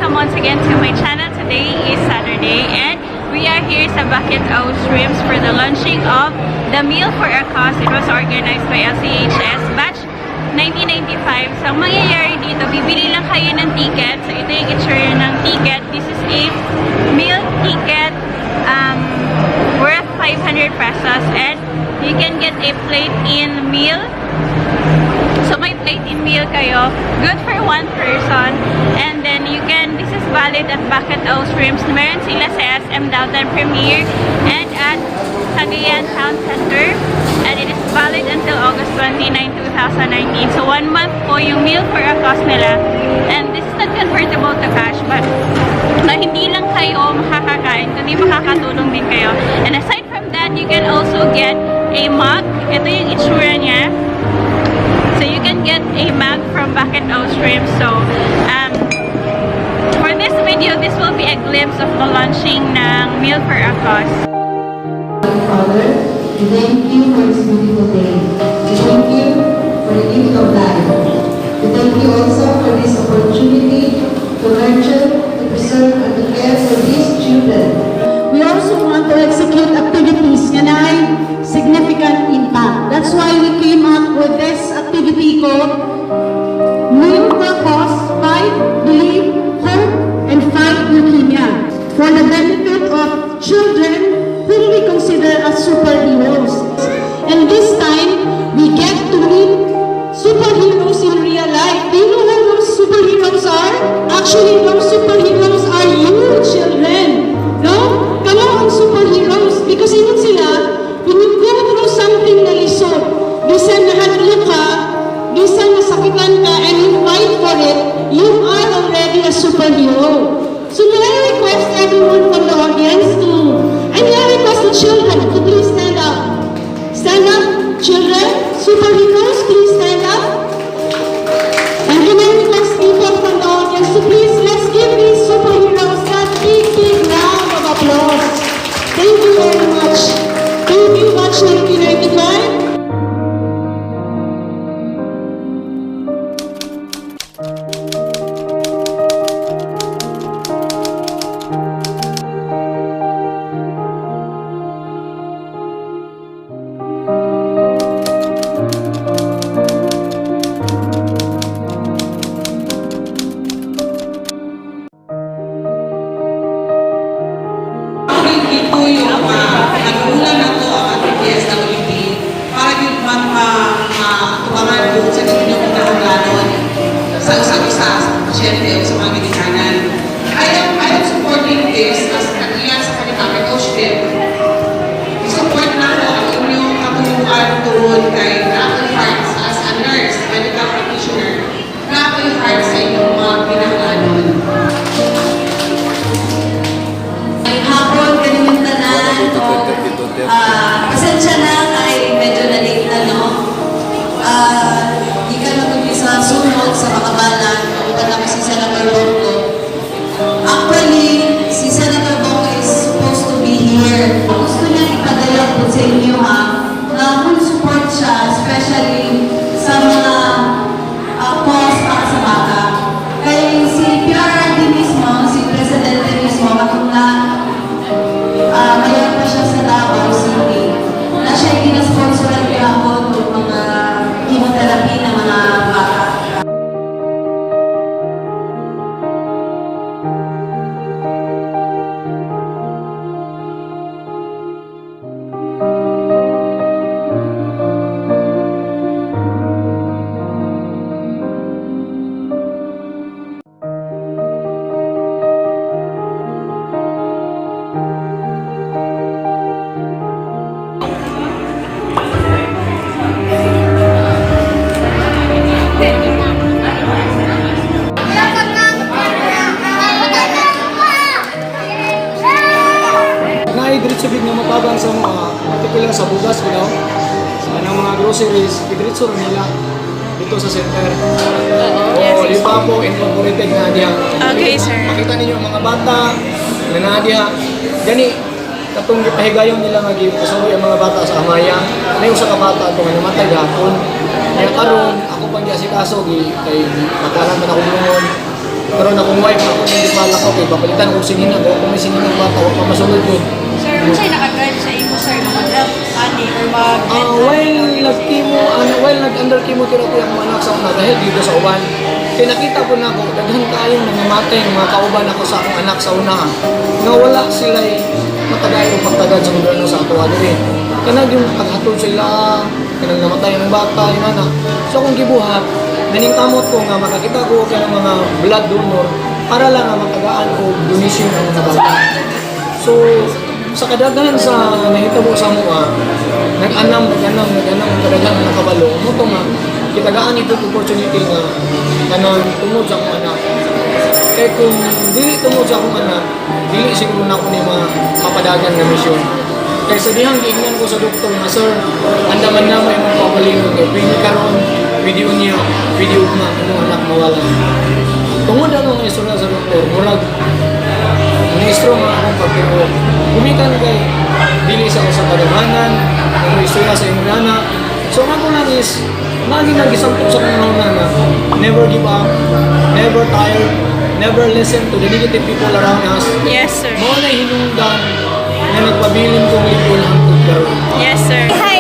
Welcome once again to my channel. Today is Saturday and we are here sa Bucket O Shrimps for the launching of the Meal for a Cause. It was organized by LCHS batch 1995. So, ang mangyayari dito, bibili lang kayo ng ticket. So, ito yung itsura ng ticket. This is a meal ticket worth 500 pesos and you can get a plate in meal. So, may plate in meal kayo. Good for one person. And then, this is valid at Bucket O Shrimps. Meron sila sa SM Downtown Premier and at Cagayan Town Center. And it is valid until August 29, 2019. So, one month po yung meal for a cause nila. And this is not convertible to cash, but na hindi lang kayo makakakain, kundi makakatulong din kayo. And aside from that, you can also get a mug. Ito yung itsura niya. So you can get a mug from Bucket O Shrimp. So for this video, this will be a glimpse of the launching ng Meal for a Cause. Father, we thank you for this beautiful day. We thank you for the gift of life. We thank you also for this opportunity to nurture, to preserve, and to care for these children. We also want to execute activities nga naay significant impact. That's why we came up with this activity called Meal for a Cause, Fight, Believe, Hope, and Fight Leukemia, for the benefit of children whom we consider as superheroes. And this time, we get to meet superheroes in real life. Do you know who those superheroes are? Actually, those superheroes are you, children. No? Kamo ang superheroes. Because ingon sila, when you go through something na lisod, bisan nahadlok ka, bisan nasakitan ka, and you fight for it, you are already a superhero. So may I request everyone from the audience to, and may I request the children to please stand up. Stand up, children. Superheroes, please stand up. And can I request people from the audience to please, let's give these superheroes that big, big round of applause. Thank you very much. Thank you, Batch 1995. Ako rin dito yung naguna na to ang ating DSWD para yung matubangan doon sa inyong kinahanglanon sa usag isa sa pasyente o sa mga ginikanan. I am supporting this as kaniya sa kanila fellowship. I-support na ko ang inyong katuyuan tungod kay na ako'y heart as a nurse, medical practitioner, na ako'y heart sa inyong mga kinahanglanon. Ay hapon, kaninyong tanan. O, pasensya na kay medyo na late na, no? Di ka na kami sa sunod sa Makabalan. Papunta na si Senator Bong Go. Actually, si Senator Bong Go is supposed to be here. Gusto niya ipadala po sa inyo, ha, na full support siya, especially sa mga cause para sa bata. Kay si PRRD mismo, si Presidente mismo, katong na mayor pa siya sa Davao City, na siya yung ginasponsoran niya ako ng mga chemotherapy ng mga bata. Naay diretso gid nga motabang sa mga particular sa bugas you know, sa kanang mga groceries, diretso ra nila dito sa center. Yes. Oo, Lipapo Incorporated na diha. Okay, sir. Makita ninyo ang mga bata na naa diha. Gani katong gipahigayon nila nga gipasuroy ang mga bata sa Amaya. Nay usa ka bata ato nga namatay gahapon. Kaya karon ako pang giasikaso gi kay matalan man ako lungon. Pero akong wife, ako hindi palakaw kay papalitan kong sinina, gawa ko may sinina bata, wa pa masulod yun. Sir, unsay naka-drive sa imo, sir, nga mag-help ani or mag While nag-chemo, ano, while nag-under chemotherapy ang mga anak sa una dahil dito sa uban, kaya nakita ko na ako, daghan kaayong nangamatay ng mga kauban ako sa akong anak sa una, nga wala sila matagay o pagtagad sa gobyerno sa ato diri. Kanang yung paghatod sila, kanang namatay ang bata, yung anak. So akong gibuhat, naningkamot ko nga makakita ko kay ng mga blood donor para lang nga matagaan og donation ang mga bata. So, sa kadaghanan sa nahitabo sa amoa, nag-anam, nag-anam, nag-anam, ang kadaghan nga nakabalo. Mao to nga, kitagaan ito opportunity nga kanang tungod sa akong anak. Kaya kung dili tungod sa akong anak, dili siguro na ako ni mga mapadagan nga misyon. Kaya sa dihang giingnan ko sa doktor nga, "Sir, andaman na may mga kaugalingon kay pwede karon, pwede unya, pwede ugma, imong anak mawala." Tungod ano nga istorya sa doktor, murag ministro nga akong pagtuo. Gumikan kay dili sa usa ka gamhanan, ang istorya sa imong anak. So ang ako lang is, lagi nagisampok sa akong una na never give up, never tired, never listen to the negative people around us. Yes, sir. Mao na hinungdan nga nagpabilin kong lingkod hangtod karon. Yes, sir. Hi,